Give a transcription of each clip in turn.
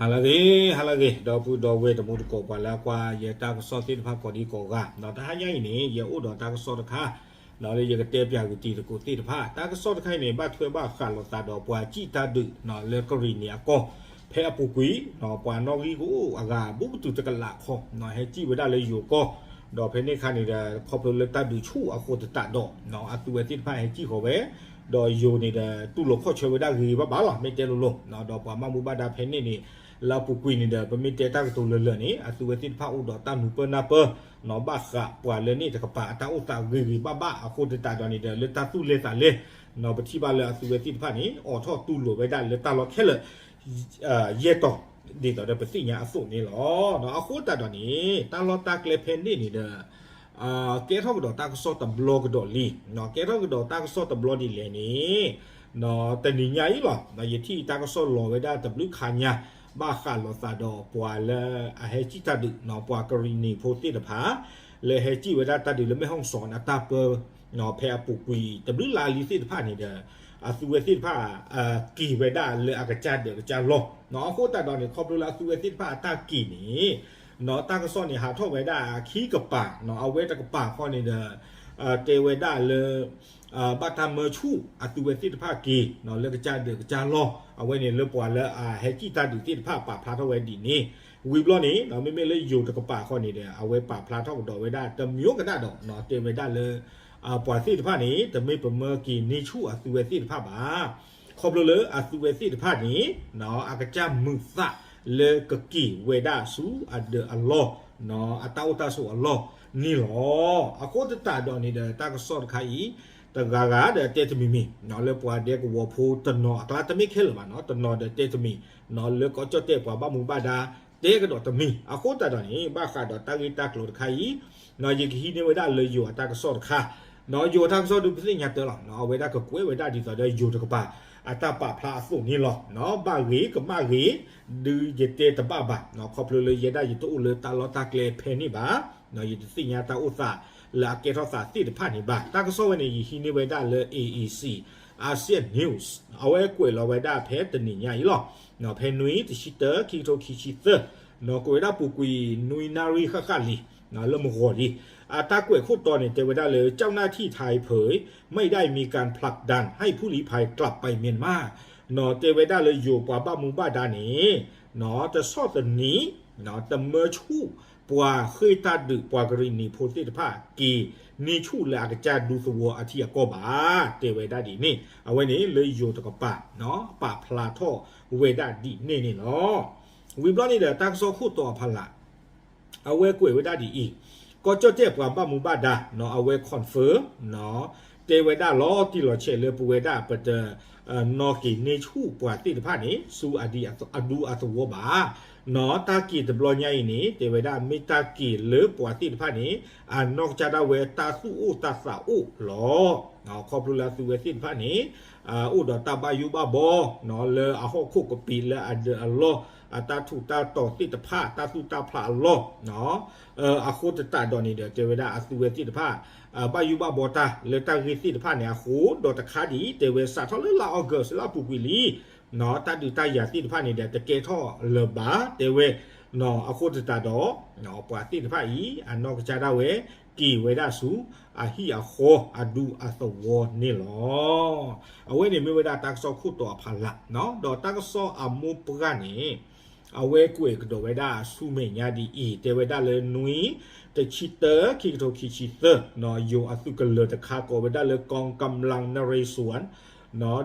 ဟါလၢအဂ့ၤ, ဟါလၢအဂ့ၤ, ဒီပုၢ်ဒီဝဲၢ်တံၤသကိး ပှၤလၢအကွၢ်ယတၢ်ကစီၣ်သ့ၣ်တဖၣ်ကိးဒံကိးဂၤ, ဒီးတဟါညါအံၤန့ၣ် ယအိၣ်ဒီးတၢ်ကစီၣ်တခါ ဒီးလၢယကတဲပၠးက့ၤတံၤသကိးသ့ၣ်တဖၣ်. တၢ်ကစီၣ်တခါအံၤန့ၣ် ဘၣ်ထွဲဘၣ်ဃးလိာ်သးဒီးပှၤစံၣ်တၢ်ဒုးလၢကရံၣ်နံၤအကီၢ် ဖဲအပူၤကွံာ်, ပှၤနီၣ်ဂံၢ်ကအိၣ်အဂၤ ဘူးကတုၤတကလးခီ ဟဲစံၣ်ဝဲဒၣ်လၢယိၤကီၢ်, ဒီးဖဲန့ၣ်အခါန့ၣ်ဒီး ခီဖျိလၢတၢ်ဒုးဆူၣ်အဃိသတးဒီး အသုဝဲသ့ၣ်တဖၣ်ဟဲစံၣ်ဃီၤဝဲ, ဒီးယိၤန့ၣ်ဒီး တူၢ်လိာ်ခီၣ်ဆၢဝဲဒၣ်ဂ့ၤဂ့ၤဘၣ်ဘၣ်လီၤ, မ့ၢ်တဲလိၤလိၤ, ဒီးပှၤဘၣ်မူဘၣ်ဒါဖဲန့ၣ်န့ၣ် လၢအပူၤကွံာ်န့ၣ်ဒီး ပမ့ၢ်တဲတၢ်ကတိၤလၢာ်လၢာ်န့ၣ် အသုဝဲသ့ၣ်တဖၣ်အိၣ်ဒီးတၢ်နၢ်ပၢၢ်နၢ်ပၢၢ် ဘၣ်ဃးပှၤလၢန့ၣ်တကပၤအတၢ်အိၣ်သးဂ့ၤဂ့ၤဘၣ်ဘၣ်အဃိသတးဒီးန့ၣ်ဒီး လၢတၢ်သူၣ်လဲၤသးလဲၤ ပထံၣ်ဘၣ်လၢအသုဝဲသ့ၣ်တဖၣ်န့ၣ် အိးထီၣ်တူၢ်လိာ်ဝဲဒၣ်လၢတၢ်လီၢ်ခဲလၢာ် ယဲၢ်တီၤ ဒ်သိးဒီးပသ့ၣ်ညါအသိးန့ၣ်လီၤ. အဃိသတးဒီးန့ၣ် တၢ်လီၢ်တၢ်ကျဲဖဲန့ၣ်န့ၣ်ဒီး ကဲထီၣ်ကဒီးတၢ်ကစီၣ်တဘျီကဒီးလံ, ကဲထီၣ်ကဒီးတၢ်ကစီၣ်တဘျီဒ်လဲၣ်န့ၣ် တနံၤညါအံၤလီၤ, ယထံၣ်တၢ်ကစီၣ်လီၤဝဲဒၣ်တဘျုးခါညါ ဘၣ်ဃးလိာ်သးဒီးပှၤလၢအဟဲစံၣ်တၢ်ဒုး ပှၤကရံၣ်နံၤဖိသ့ၣ်တဖၣ် လၢဟဲစံၣ်ဝဲဒၣ်တၢ်ဒုးလၢမဲၣ်ဟီၣ်စီၣ်အတၢ်ပၢ ဖဲအပူၤကွံာ်တဘျုးလါလံသ့ၣ်တဖၣ်န့ၣ်ဒီး အသုဝဲသ့ၣ်တဖၣ် က့ၤဝဲဒၣ်လၢအကစၢ်ဒၢးကစၢ်လီၢ်, အဃိသတးဒီးန့ၣ် ခီဖျိလၢအသုဝဲသ့ၣ်တဖၣ်အတၢ်က့ၤန့ၣ် တၢ်ကစီၣ်န့ၣ်ဟးထီၣ်ဝဲဒၣ်ခံကပၤ, အဝဲတကပၤခီန့ၣ်ဒီး တဲဝဲဒၣ်လၢ ဘၣ်တၢ်မၢဆူၣ်အသုဝဲသ့ၣ်တဖၣ်က့ၤ လၢကစၢ်ဒၢးကစၢ်လီၢ်, အဝဲန့ၣ်လၢပှၤလၢအဟဲစံၣ်တၢ်ဒုးသ့ၣ်တဖၣ်ပာ်ဖျါထီၣ်ဝဲဒ်န့ၣ်, ဝံၤဘျီန့ၣ် မ့မ့ၢ်လၢယိၤတကပၤခီန့ၣ်ဒီး အဝဲပာ်ဖျါထီၣ်ကဒီးဝဲဒၣ်တမံၤကဒၣ်ဒီး တဲဝဲဒၣ်လၢ ပှၤသ့ၣ်တဖၣ်န့ၣ် တမ့ၢ်ပမၢက့ၤန့ၢ်ဆူၣ်အသုဝဲသ့ၣ်တဖၣ်ဘၣ်. ခီဖျိလၢအသုဝဲသ့ၣ်တဖၣ်န့ၣ် အကစၢ်မုာ်သးလၢကက့ၤဝဲဒၣ်ဆူအဒၢးအလီၢ်, အတၢ်အိၣ်တၢ်ဆိးအလီၢ်န့ၣ်လီၤ. အဃိသတးဒီးန့ၣ်ဒီး တၢ်ကစီၣ်တခါအံၤ တဂၤဂၤဒီးတဲတမံၤမံၤ လၢပှၤဒဲကဝီၤဖိတနီၤအကျါ တမ့ၢ်ခဲလၢာ်ဘၣ်နီၤ, တနီၤဒီးတဲတမံၤ လၢကီၢ်ကၠီၣ်တဲၣ်ပှၤဘၣ်မူဘၣ်ဒါ တဲကဒီးတမံၤ. အဃိသတးဒီးန့ၣ် ဘၣ်ဃးဒီးတၢ်ဂ့ၢ်တၢ်ကျိၤတခါအံၤ ယကဟံးန့ၢ်ဝဲဒၣ်လၢယိၤအတၢ်ကစီၣ်တခါ, ယိၤအတၢ်ကစီၣ်ဒုးပသ့ၣ်ညါတၢ်လီၤ, အဝဲဒၣ်ကကွဲးဝဲဒၣ်ဒ်သိးဒီးယိၤတကပၤ အတၢ်ပာ်ဖျါအသိးန့ၣ်လီၤ. ဘၣ်ဂ့ၤကမၣ်ဂ့ၤ ဒုးယတဲတဘၣ်ဘၣ်, ခီဖျိလၢယဲဒၣ်ယတအိၣ်လၢတၢ်လီၢ်တၢ်ကျဲဖဲန့ၣ်ဘၣ်, ယတသ့ၣ်ညါတၢ်အိၣ်သးလၢအကဲထီၣ်သးသ့ၣ်တဖၣ်န့ၣ်ဘၣ်. တၢ်ကစီၣ်ဝဲန့ၣ် ယဟံးန့ၢ်ဝဲဒၣ်လၢ A E C Asian News အဝဲကွဲးလီၤဝဲဒၣ်ဖဲတနံၤညါအံၤလီၤ. ဖဲနွံတဆံတၢ ခံကထိခံဆံသၢ ကွဲးဝဲဒၣ်ပူၤကွံာ်နွံနၣ်ရံၣ်ဃၣ်ဃၣ်လံ လၢမုၢ်ဂီၤလံ. အတၢ်ကွဲးခိၣ်တီန့ၣ် တဲဝဲဒၣ်လၢ เจ้าหน้าที่ไทยเผย ไม่ได้มีการผลักดันให้ผู้ลี้ภัยกลับไปเมียนมา တဲဝဲဒၣ်လၢယိၤပှၤဘၣ်မူဘၣ်ဒါန့ၣ် တဆီၣ်သနံး တမၢဆူၣ် ပှၤဃ့ၢ်တၢ်ဒုးပှၤကရံၣ်နံၤဖိသ့ၣ်တဖၣ်က့ၤ န့ၢ်ဆူၣ်လၢအကစၢ်ဒူသဝီအထံအကီၢ်ဘၣ်, တဲဝဲဒၣ်ဒ်န့ၣ်. အဝဲန့ၣ်လၢယိၤတကပၤ ပာ်ဖျါထီၣ်ဝဲဒၣ်ဒ်န့ၣ်န့ၣ်လီၤ. ဝံၤဘျီန့ၣ်ဒီး တၢ်ကစီၣ်ခိၣ်တီအဖီလာ် အဝဲကွဲးဝဲဒၣ်ဒ်အံၤ, ကီၢ်ကၠီၣ်တဲၣ်ပှၤဘၣ်မူဘၣ်ဒါ အဝဲ confirm တဲဝဲဒၣ်လီၤတံၢ်လီၤဆဲးလၢပဝဲဒၣ်ပတ နီၢ်က့ၤန့ၢ်ဆူၣ်ပှၤသ့ၣ်တဖၣ်န့ၣ် ဆူအဒူအသဝီဘၣ်. တၢ်က့ၤတဘျီညါအံၤန့ၣ် တဲဝဲဒၣ်မ့ၢ်တၢ်က့ၤလၢပှၤသ့ၣ်တဖၣ်န့ၣ် အနီၢ်ကစၢ်ဒၣ်ဝဲတၢ်သူၣ်အိၣ်တၢ်သးအိၣ်လီၤ. ခီဖျိလၢအသုဝဲသ့ၣ်တဖၣ်န့ၣ် အိၣ်ဒီးတၢ်ဘၣ်ယိၣ်ဘၣ်ဘီ လၢအဟီၣ်ခိၣ်ကပံာ်လၢအဒၢးအလီၢ် အတၢ်ထူးတၢ်တီၤသ့ၣ်တဖၣ် တၢ်သူၣ်တၢ်ဖျးအလီၢ် အဃိသတးဒီးန့ၣ်ဒီး တဲဝဲဒၣ်အသုဝဲသ့ၣ်တဖၣ် ဘၣ်ယိၣ်ဘၣ်ဘီတၢ်လၢတၢ်ဂ့ၢ်သ့ၣ်တဖၣ်န့ၣ်အဃိ ဒီးတခါဒ်အံၤ တဲဝဲစးထီၣ်လၢလါ August လၢအပူၤကွံာ်လံ တၢ်ဒုးတၢ်ယၤသ့ၣ်တဖၣ်န့ၣ်ဒီး တကဲထီၣ်လၢၤဘၣ် တဲဝဲ အဃိသတးဒီး ပှၤသ့ၣ်တဖၣ်အံၤ အနီၢ်ကစၢ်ဒၣ်ဝဲ က့ၤဝဲဒၣ်ဆူ အဟံၣ်အဃီအဒူအသဝီန့ၣ်လီၤ. အဝဲန့ၣ်မ့ၢ်ဝဲဒၣ်တၢ်ကစီၣ်ခိၣ်တီအဖီလာ်, ဒီးတၢ်ကစီၣ်အမိၢ်ပှၢ်န့ၣ် အဝဲကွဲးကဒီးဝဲဒၣ်ဆူမဲာ်ညါဒ်အံၤ, တဲဝဲဒၣ်လၢနွံ တဆံတၢ ခံကထိခံဆံသၢ ယိၤအသုးကလၢၤတခါ ကိးဝဲဒၣ်လၢ กองกำลังนเรศวร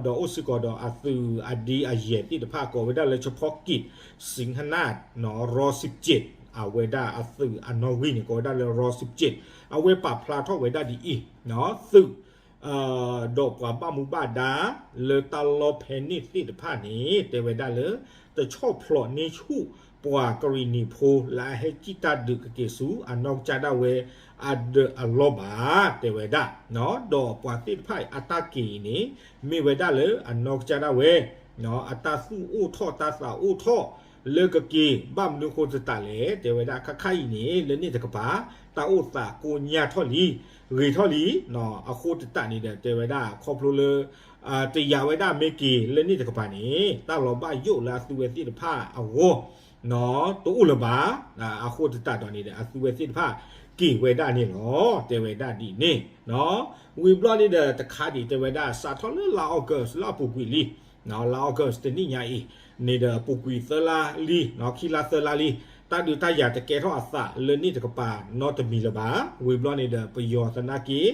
ဒီးအိၣ်စ့ၢ်ကီးဒီးအသုးအဒ့အယဲၢ်သ့ၣ်တဖၣ် ကိးဝဲဒၣ်လၢ เฉพาะกิจสิงหนาฏ รอ สิบเจ็ด အဝဲဒၣ်အသုးအနီၣ်ဂံၢ်န့ၣ် ကိးဝဲဒၣ်လၢ รอ สิบเจ็ด အဝဲပာ်ဖျါထီၣ်ဝဲဒၣ်ဒ်အံၤ, သုး ဒီးပှၤဘၣ်မူဘၣ်ဒါ လၢတၢ်လီၢ်ဖဲန့ၣ်သ့ၣ်တဖၣ်န့ၣ် တဲဝဲဒၣ်လၢ တဆီၣ်ဖျိးန့ၢ်ဆူၣ် ပှၤကရံၣ်နံၤဖိလၢအဟဲစံၣ်တၢ်ဒုးကက့ၤဆူ အနီၢ်ကစၢ်ဒၣ်ဝဲ အဒၢးအလီၢ်ဘၣ် တဲဝဲဒၣ်, ဒီးပှၤသ့ၣ်တဖၣ်အတၢ်က့ၤအံၤန့ၣ် မ့ၢ်ဝဲဒၣ်လၢအနီၢ်ကစၢ်ဒၣ်ဝဲ အတၢ်သူၣ်အိၣ်ထီၣ်တၢ်သးအိၣ်ထီၣ် လၢကက့ၤဘၣ်မနုၤအဃိသတးလဲၣ် တဲဝဲဒၣ်ခါခါအံၤန့ၣ် လၢန့ၣ်တကပၤ တၢ်အိၣ်သးကိညၢ်ထီၣ်လံ ဂ့ၤထီၣ်လံ အဃိသတးန့ၣ်ဒီး တဲဝဲဒၣ် ခီဖျိလၢ တယာ်ဝဲဒၣ်မ့ၢ်က့ၤလၢန့ၣ်တကပၤန့ၣ် တၢ်လီၤဘၣ်ယိၣ်လၢအသုဝဲသ့ၣ်တဖၣ်အဂီၢ် တအိၣ်လၢၤဘၣ်. အဃိသတးဒီးန့ၣ်ဒီး အသုဝဲသ့ၣ်တဖၣ် က့ၤဝဲဒၣ်န့ၣ်လီၤ. တဲဝဲဒၣ်ဒ်န့ၣ် ဝံၤဘျီန့ၣ်ဒီး တခါဒံး တဲဝဲဒၣ် စးထီၣ်လၢလါ August လၢအပူၤကွံာ်လံ လါ August တနံၣ်ညါအံၤန့ၣ်ဒီး ပူၤကွံာ်သၢလါလံ ခံလါသၢလါလံ တၢ်ဒုးတၢ်ယၤတကဲထီၣ်အသးလၢန့ၣ်တကပၤနီတမံၤလၢၤဘၣ်. ဝံၤဘျီန့ၣ်ဒီး ပယီၤသနာ်က့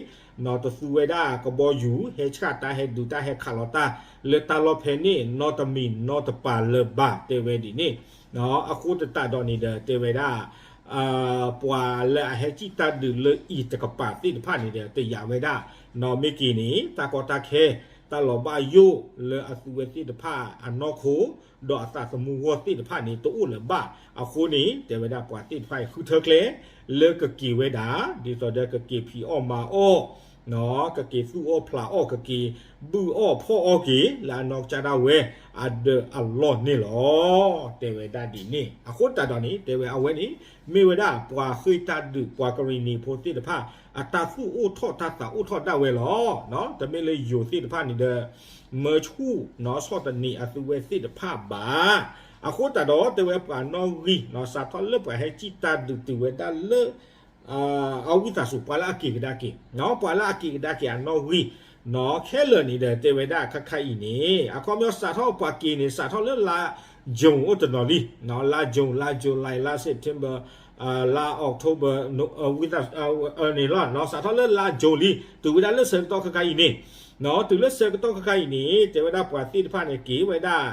နီတသူဝဲဒၣ်ကဘီယူၤ ဟဲဆှၣ်တၢ်ဟဲဒုးတၢ်ဟဲခးလီၤတၢ် လၢတၢ်လီၢ်ဖဲန့ၣ် နီတမံၤနီတပၤလၢၤဘၣ် တဲဝဲဒ်န့ၣ် အဃိသတးဒီးန့ၣ်ဒီး တဲဝဲဒၣ် ပှၤလၢအဟဲကံၣ်တၢ်ဒုးလၢအံၤတကပၤသ့ၣ်တဖၣ်န့ၣ်ဒီး တယာ်ဝဲဒၣ် နီၢ်မ့ၢ်က့ၤန့ၣ် တၢ်ကီတၢ်ခဲ တၢ်လီၤဘၣ်ယိၣ်လၢအသုဝဲသ့ၣ်တဖၣ်အနီၢ်ခိ ဒီးအသးသမူဂီၢ်သ့ၣ်တဖၣ်န့ၣ် တအိၣ်လၢၤဘၣ်. အဃိန့ၣ် တဲဝဲဒၣ်ပှၤသ့ၣ်တဖၣ်အံၤ ဃုထၢကျဲ လၢကက့ၤဝဲဒၣ် ဒ်သိးဒီးကက့ၤဖံးအီၣ်မၤအီၣ် ကက့ၤသူၣ်အီၣ်ဖျးအီၣ် ကက့ၤဘုၣ်အီၣ်ဖီၣ်အီၣ်က့ၤ လၢအနီၢ်ကစၢ်ဒၣ်ဝဲအဒၢးအလီၢ်န့ၣ်လီၤ. တဲဝဲဒၣ်ဒ်န့ၣ် အဃိသတးဒီးန့ၣ် တဲဝဲအဝဲန့ၣ် မ့ၢ်ဝဲဒၣ်ပှၤဃ့ၢ်တၢ်ဒုး ပှၤကရံၣ်နံၤဖိသ့ၣ်တဖၣ် အတၢ်သူၣ်အိၣ်ထီၣ်တၢ်သးအိၣ်ထီၣ်ဒၣ်ဝဲလီၤ. တမ့ၢ်လၢယိၤသ့ၣ်တဖၣ်န့ၣ်ဒီး မၢဆူၣ်နီၢ်ဆီၣ်တနံၤအသုဝဲသ့ၣ်တဖၣ်ဘၣ်. အဃိသတးဒီး တဲဝဲပှၤနီၣ်ဂံၢ် စးထီၣ်လၢပှၤဟဲကံၣ်တၢ်ဒုးတုၤဝဲဒၣ်လၢ အဝံသးစူၤ ပှၤလၢအက့ၤကဒါက့ၤ ပှၤလၢအက့ၤကဒါက့ၤအနီၣ်ဂံၢ် ခဲလၢာ်န့ၣ်ဒီး တဲဝဲဒၣ်ခါခါအံၤန့ၣ် အခီပညီစးထီၣ်ပှၤက့ၤန့ၣ် စးထီၣ်လၢလါ June အိၣ်တနီၤလံ လါ June လါ July လါ September လါ October ဝံသး န့ၣ်လီၤ စးထီၣ်လၢလါ June လံ တုၤဝဲဒၣ်လၢဆၢကတီၢ်ခါခါအံၤန့ၣ် တုၤလၢဆၢကတီၢ်ခါခါအံၤန့ၣ် တဲဝဲဒၣ်ပှၤသ့ၣ်တဖၣ်န့ၣ် က့ၤဝဲဒၣ်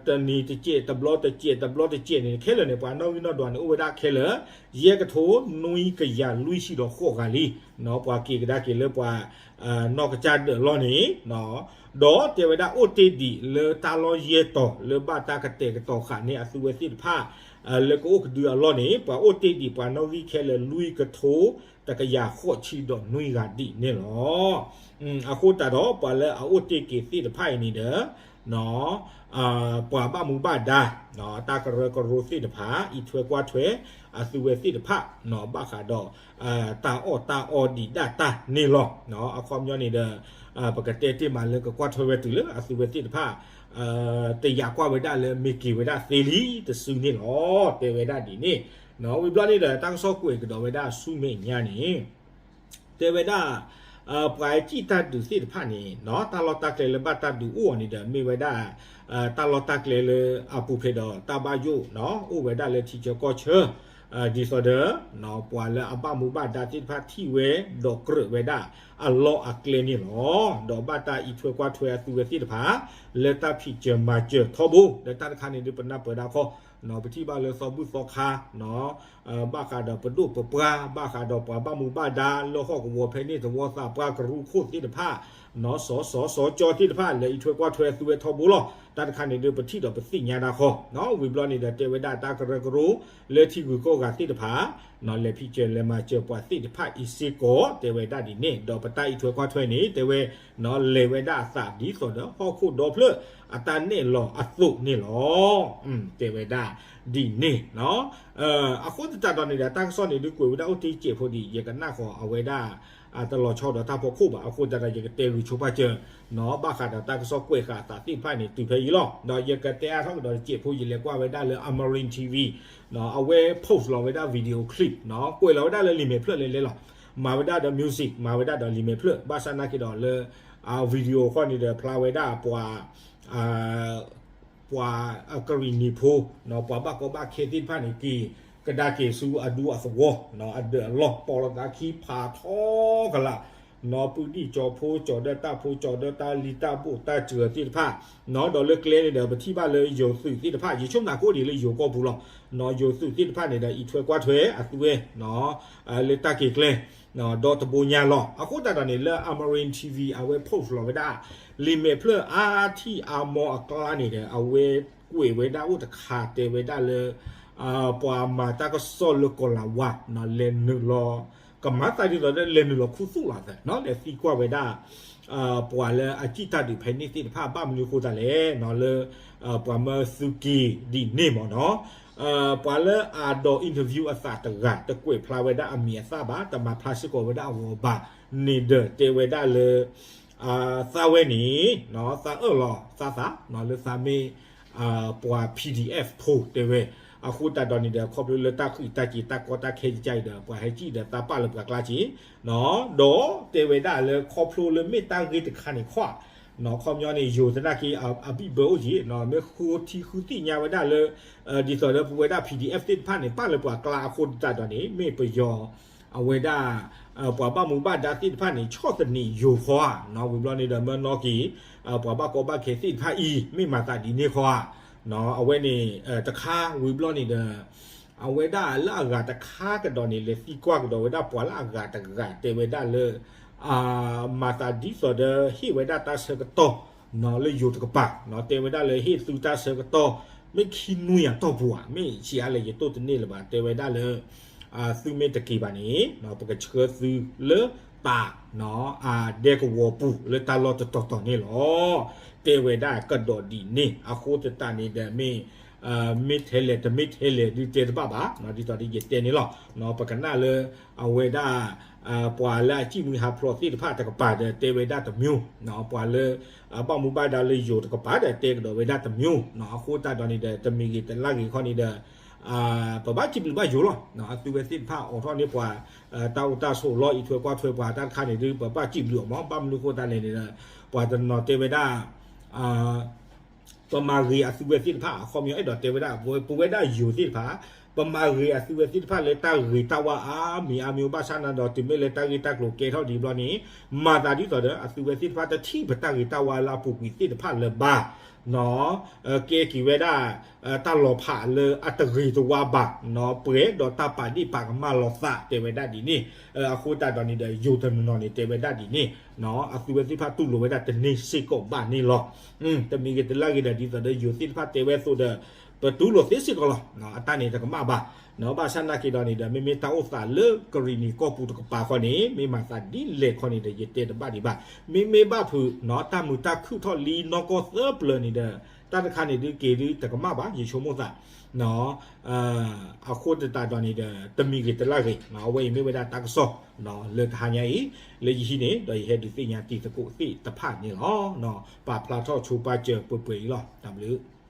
တနံၤတစဲး တဘျီတစဲး တဘျီတစဲးန့ၣ် ခဲလၢာ်န့ၣ် ပှၤနီၣ်ဂံၢ်နီၣ်ဒွးန့ၣ် အိၣ်ဝဲဒၣ်ခဲလၢာ် ယဲၢ်ကထိနွံကယၤလွံၢ်ဆံဒီးဃိးဂၤလံ ပှၤက့ၤကဒါက့ၤလၢပှၤ နီၢ်ကစၢ်ဒၢးအလီၢ်န့ၣ် ဒီးတဲဝဲဒၣ်အိၣ်တ့ၢ်ဒံးလၢတၢ်လီၢ်ယဲၢ်တီၤ လၢဘၣ်တၢ်ကတဲာ်ကတီၤဃာ်န့ၢ်အသုဝဲသ့ၣ်တဖၣ် လၢကအိၣ်ကဒုအလီၢ်န့ၣ် ပှၤအိၣ်တ့ၢ်ဒံးပှၤနီၣ်ဂံၢ်ခဲလၢာ်လွံၢ်ကထိ တကယၤဃိးဆံဒီးနွံဂၤဒံးန့ၣ်လီၤ. အဃိသတးဒီး ပှၤလၢအအိၣ်တ့ၢ်က့ၤသ့ၣ်တဖၣ်အံၤန့ၣ်ဒီး ပှၤဘၣ်မူဘၣ်ဒါ တၢ်ကရၢကရိသ့ၣ်တဖၣ် အံးထွဲကွၢ်ထွဲ အသုဝဲသ့ၣ်တဖၣ် ဘၣ်ဃးဒီး တၢ်အီၣ်တၢ်အီဒံးဒၣ်တၢ်န့ၣ်လီၤ. အခီပညီန့ၣ်ဒီး ပကတဲတ့ၢ်မးလၢကကွၢ်ထွဲဝဲတုၤလၢအသုဝဲသ့ၣ်တဖၣ် တယာ်ကွၢ်ဝဲဒၣ်လၢမ့ၢ်က့ၤဝဲဒၣ်သ့လံတစုန့ၣ်လီၤ. တဲဝဲဒၣ်ဒ်န့ၣ် ဝံၤဘျီန့ၣ်ဒီး တၢ်ကစီၣ်ကွဲးကဒီးဝဲဒၣ်ဆူမဲာ်ညါန့ၣ် တဲဝဲဒၣ် ပှၤကံၣ်တၢ်ဒုးသ့ၣ်တဖၣ်န့ၣ် တၢ်လီၢ်တၢ်ကျဲလၢဘၣ်တၢ်ဒုးအိၣ်အီၤန့ၣ်ဒီး မ့ၢ်ဝဲဒၣ် တၢ်လီၢ်တၢ်ကျဲလၢအပူၤဖျဲးဒီးတၢ်ဘၣ်ယိၣ် အိၣ်ဝဲဒၣ်လၢထံဆၢကီၢ်ဆၢ ဒ်သိးဒီး ပှၤလၢအဘၣ်မူဘၣ်ဒါသ့ၣ်တဖၣ်ထံၣ်ဝဲဒီးကြၢးဝဲဒၣ်အလီၢ်အကျဲန့ၣ်လီၤ. ဒီးဘၣ်တၢ်အံးထွဲကွၢ်ထွဲအသုဝဲသ့ၣ်တဖၣ် လၢတၢ်ဖံးစၢၤမၤစၢၤထီဘိ လၢတၢ်တခါန့ၣ်ဒုးပနၢ်ပၢၢ်ဒၣ်ခီ ပထံၣ်ဘၣ်လၢသီဘူၣ်သီခါ ဘၣ်ဃးဒီးပဒိၣ်ပပှၢ် ဘၣ်ဃးဒီးပှၤဘၣ်မူဘၣ်ဒါလၢဟီၣ်ကဝီၤဖဲန့ၣ်သဝီသးပှၢ်ကရူၢ်ခိၣ်သ့ၣ်တဖၣ် စီၤစီၤစီၤကၠီသ့ၣ်တဖၣ် လၢအံးထွဲကွၢ်ထွဲအသုဝဲထီဘိလီၤ. တၢ်တခါန့ၣ်ဒုးပထံၣ်ဒီးပသ့ၣ်ညါဒၣ်ဃီ ဝံၤဘျီန့ၣ်ဒီးတဲဝဲဒၣ်တၢ်ကရၢကရိ လၢထံဂုၤကီၢ်ဂၤသ့ၣ်တဖၣ် လဲၤဖံးစၢၤလဲၤမၤစၢၤပှၤသ့ၣ်တဖၣ်အံၤစ့ၢ်ကီး တဲဝဲဒၣ်ဒ်န့ၣ် ဒီးပတၢ်အံးထွဲကွၢ်ထွဲန့ၣ် တဲဝဲ လဲၤဝဲဒၣ်အသးဒ်သိးဒီးဟီၣ်ခိၣ်ဒီဖျၢၣ်အတၢ်နဲၣ်လီၤအသိးန့ၣ်လီၤ. တဲဝဲဒၣ်ဒ်န့ၣ် အဃိသတးဒီးန့ၣ်ဒီး တၢ်ကစီၣ်န့ၣ်ဒုး ကွဲးဝဲဒၣ်အိၣ်တ့ၢ်စဲးဖိဒံး ယကနၣ်ဃီၤအဝဲဒၣ် တလီၤဆီဒီးတၢ်ဖီခိၣ်ဘၣ်. အဃိသတးဒီး ယကတဲဂုာ်ဆိပာ်စၢၤ ဘၣ်ဃးဒီးတၢ်ကစီၣ်ကွဲးဃာ်အသးသ့ၣ်တဖၣ်န့ၣ် တုၤဖဲအံၤလီၤ. ဒီးယကတဲအါထီၣ်ကဒီးတစဲးဖိ ယလဲၤကွၢ်ဝဲဒၣ်လၢ Amarin T V အဝဲ post လီၤဝဲဒၣ် video clip ကွဲးလီၤဝဲဒၣ်လၢလံာ်မဲာ်ဖျၢၣ်လဲၤလဲၤလီၤ. မၤဝဲဒၣ်ဒီး music မၤဝဲဒၣ်ဒီးလံာ်မဲာ်ဖျၢၣ် ဘၣ်ဆၣ်နာ်က့ဒီးလၢ video ဃီန့ၣ်ဒီး ဖျါဝဲဒၣ်ပှၤ ပှၤကရံၣ်နံၤဖိ ပှၤဘၣ်ကီဘၣ်ခဲသ့ၣ်တဖၣ်န့ၣ် က့ၤကဒါက့ၤဆူအဒူအသဝီ အဒၢးအလီၢ် ပိာ်လိာ်သးခံဖးထီကလာ် နီၢ်ပုၢ်ဒံၣ်ကၠီဖိ ကၠီၤဒၢတၢ်ဖိ ကၠီၤဒၢတၢ်လံၤတၢ်ဘိၣ်တၢ်စှၤသ့ၣ်တဖၣ် ဒီးလၢကျဲန့ၣ်ဒီး ပထံၣ်ဘၣ်လၢယိၤသုးသ့ၣ်တဖၣ် ယဆိကမိၣ်သးကိးဒံးလၢယိၤကီၢ်ပူၤလီၤ. ယိၤသုးသ့ၣ်တဖၣ်န့ၣ်ဒီး အံးထွဲကွၢ်ထွဲအသုဝဲ လၢတၢ်က့ၤကျဲ ဒီတဘိညါလီၤ. အဃိသတးဒီးန့ၣ် လၢ Amarin T V အဝဲ post လီၤဝဲဒၣ် လံာ်မဲာ်ဖျၢၣ်အါထံၣ်အါမီအကျါန့ၣ်ဒီး အဝဲကွဲးဝဲဒၣ်အိၣ်တခါတဲဝဲဒၣ်လၢ ပှၤမၤတၢ်ကစီၣ်လၢကီၤလၤဝါ လဲၤနုာ်လီၤ ကမၤသးဒ်သိးဒီးလဲၤနုာ်လီၤခူသူၣ်လီၤသးနီၤ လဲၤသံကွၢ်ဝဲဒၣ် ပှၤလၢအစံၣ်တၢ်ဒုးဖဲန့ၣ်သ့ၣ်တဖၣ် ဘၣ်မနုၤဃိသတးလဲၣ်နီၤ လၢ ပှၤမၢသုးက့ဒ်န့ၣ်မ့ၢ်နီၤ ပှၤလၢအဒိး interview အသးတဂၤ တကွဲးဖျါဝဲဒၣ်အမံၤအသၣ်ဘၣ် တမၤဖျါစ့ၢ်ကီးဝဲဒၣ်အဂီၤဘၣ်န့ၣ်ဒီး တဲဝဲဒၣ်လၢ သးဝဲန့ၣ် သးအၢၣ်လီၤသးသး လၢသးမ့ၢ် ပှၤ P D F ဖိတဲဝဲ အဃိသတးဒီးန့ၣ်ဒီး ခီဖျိလၢတၢ်ဃံးတၢ်စ့ၤ တၢ်ကီတၢ်ခဲကစၢ်အံၤဒီး ပှၤဟဲစံၣ်ဒီးသးပာ်လၢပှၤကျါက့ၤ ဒီးတဲဝဲဒၣ်လၢခီဖျိလၢမ့ၢ်တၢ်ဂ့ၢ်တခါန့ၣ်ခီ ခီပညီန့ၣ် ယိၤသနာ်က့ အဘံၣ်ဘၢအိၣ်က့ၤ မ့ၢ်ဃုထံဃုသ့ၣ်ညါဝဲဒၣ်လၢ ဒ်သိးလၢပဝဲဒၣ် P D F သ့ၣ်တဖၣ်န့ၣ် ပာ်လၢပှၤကျါအဃိသတးဒီးန့ၣ် မ့ၢ်ပယီၤ အဝဲဒၣ် ပှၤဘၣ်မူဘၣ်ဒါသ့ၣ်တဖၣ်န့ၣ် ဆီၣ်သနံးယိၤဖီဧါ ဝံၤဘျီန့ၣ်ဒီး မၢနီၣ်က့ၤ ပှၤဘၣ်ကီဘၣ်ခဲသ့ၣ်တဖၣ်အံၤ မ့ၢ်မၤသးဒ်န့ၣ်ခီဧါ အဝဲန့ၣ် တခါဝံၤဘျီန့ၣ်ဒီး အဝဲဒၣ်လၢအဂၤတခါကဒီးန့ၣ် လဲၤသံကွၢ်ကဒီးဝဲဒၣ်ပှၤလၢအဂၤတဂၤတဲဝဲဒၣ်လၢ မၤသးဒ်သိးဒီးဟ့ၣ်ဝဲဒၣ်တၢ်ဆၢကတီၢ် လၢယိၤတကပၤ တဲဝဲဒၣ်လၢဟ့ၣ်သုတၢ်ဆၢကတီၢ် မ့ၢ်ခံနွံအတီၢ်ပူၤဧါ မ့ၢ်ဆံးအါလဲၣ်ယတိၢ်တန့ၢ်လၢၤဘၣ် တဲဝဲဒၣ်လၢ သုမ့ၢ်တက့ၤဘၣ်န့ၣ် ပကဆှၢသုလၢတၢ် အဒဲကဝီၤပူၤလၢတၢ်လီၢ်တတီၤတီၤန့ၣ်လီၤ တဲဝဲဒၣ်ကဒီးဒ်န့ၣ် အဃိသတးန့ၣ်ဒီးမ့ၢ် မ့ၢ်ထဲလဲၣ်တမ့ၢ်ထဲလဲၣ်ဒုးတဲတဘၣ်ဘၣ် ဒ်သိးဒီးယတဲန့ၣ်လီၤ ပကနၣ်လၢ အဝဲဒၣ် ပှၤလၢအစံၣ်မှံဟးဖျိးသ့ၣ်တဖၣ်တကပၤဒီးတဲဝဲဒၣ်တမျိုး ပှၤလၢ ဘၣ်မူဘၣ်ဒါလၢယိၤတကပၤဒီးတဲကဒီးဝဲဒၣ်တမျိုး အဃိသတးဒီးန့ၣ်ဒီး တမံၤဂ့ၤတလၢ်ဂ့ၤခီန့ၣ်ဒီး ပဘၣ်စံးဘျုးဘၣ်ယိၤလီၤ အသုဝဲသ့ၣ်တဖၣ်အိးထီၣ်န့ၢ်ပှၤ တၢ်အိၣ်တၢ်ဆိးလီအံးထွဲကွၢ်ထွဲပှၤတၢ်တခါန့ၣ်ဒုး ပဘၣ်စံးဘျုးအီၤမး ဘၣ်မနုၤဃိသတးလဲၣ်န့ၣ်ဒီး ပှၤတနီၤတဲဝဲဒၣ် ပမၤဂ့ၤအသုဝဲသ့ၣ်တဖၣ် အခီပညီအဲၣ်ဒိးတဲဝဲဒၣ် ပဝဲဒၣ်ယိၤသ့ၣ်တဖၣ် ပမၤဂ့ၤအသုဝဲသ့ၣ်တဖၣ်လၢတၢ်ဂ့ၤတၢ်ဝါအါမံၤအါမံၤ ဘၣ်ဆၣ်နၤဒီးတုၤမ့ၢ်လၢတၢ်ဂ့ၢ်တၢ်ကျိၤကဲထီၣ်ဒံးဘျီန့ၣ် မၤသးဒ်သိးဒီး အသုဝဲသ့ၣ်တဖၣ်တထံၣ်ပတၢ်ဂ့ၤတၢ်ဝါလၢအပူၤကွံာ်သ့ၣ်တဖၣ်လၢၤဘၣ် ကဲက့ၤဝဲဒၣ် တၢ်လီၤဖးလၢအတဂ့ၤတဝါဘၣ် ပှဲၤဒီးတၢ်ပာ်ဒ့ၣ်ပာ်ကမၣ်လီၤသးတဲဝဲဒၣ်ဒ်န့ၣ် အဃိသတးဒီးန့ၣ်ဒီး ယိၤတနီၤနီၤန့ၣ်တဲဝဲဒၣ်ဒ်န့ၣ် အသုဝဲသ့ၣ်တဖၣ်တူၢ်လိာ်ဝဲဒၣ်တန့ၢ်စ့ၢ်ကီးဘၣ်န့ၣ်လီၤ. တမံၤဂ့ၤတလၢ်ဂ့ၤဒီး ဒ်သိးဒီးယိၤသ့ၣ်တဖၣ်တဲဝဲအသိးဒီး ပတူၢ်လိာ်သ့စ့ၢ်ကီးလီၤ. အတၢ်န့ၣ်တကမၣ်ဘၣ်. ဘၣ်ဆၣ်နာ်က့ဒီးန့ၣ်ဒီး မ့မ့ၢ်တၢ်အိၣ်သးလၢကရံၣ်နံၤကီၢ်ပူၤတကပၤဃီန့ၣ် မ့ၢ်မၤသးဒ်လဲၣ်ခီန့ၣ်ဒီး ယတဲတဘၣ်ဒံးဘၣ်. မ့မ့ၢ်ဘၣ်ဖုး တၢ်မုာ်တၢ်ခုၣ်ထီၣ်လံနီၢ်ကီၢ်သၢပျၢၤန့ၣ်ဒီး တၢ်တခါန့ၣ်ဒုးက့ၤဒုးတကမၣ်ဘၣ် ယဆိကမိၣ်သး အဃိသတးဒီးန့ၣ်ဒီး တမံၤဂ့ၤတလၢ်ဂ့ၤ အဝဲအံၤမ့ၢ်ဝဲဒၣ်တၢ်ကစီၣ် လၢတဟါညါအံၤ လၢယဟံးန့ၣ် ဒီးယဟဲဒုးသ့ၣ်ညါတံၤသကိးသ့ၣ်တဖၣ်န့ၣ်လီၤ. ပာ်ဖျါထီၣ်ဆိပာ်စၢၤပှဲၤပှဲၤအံၤလီၤ. တၢ်ဘျုး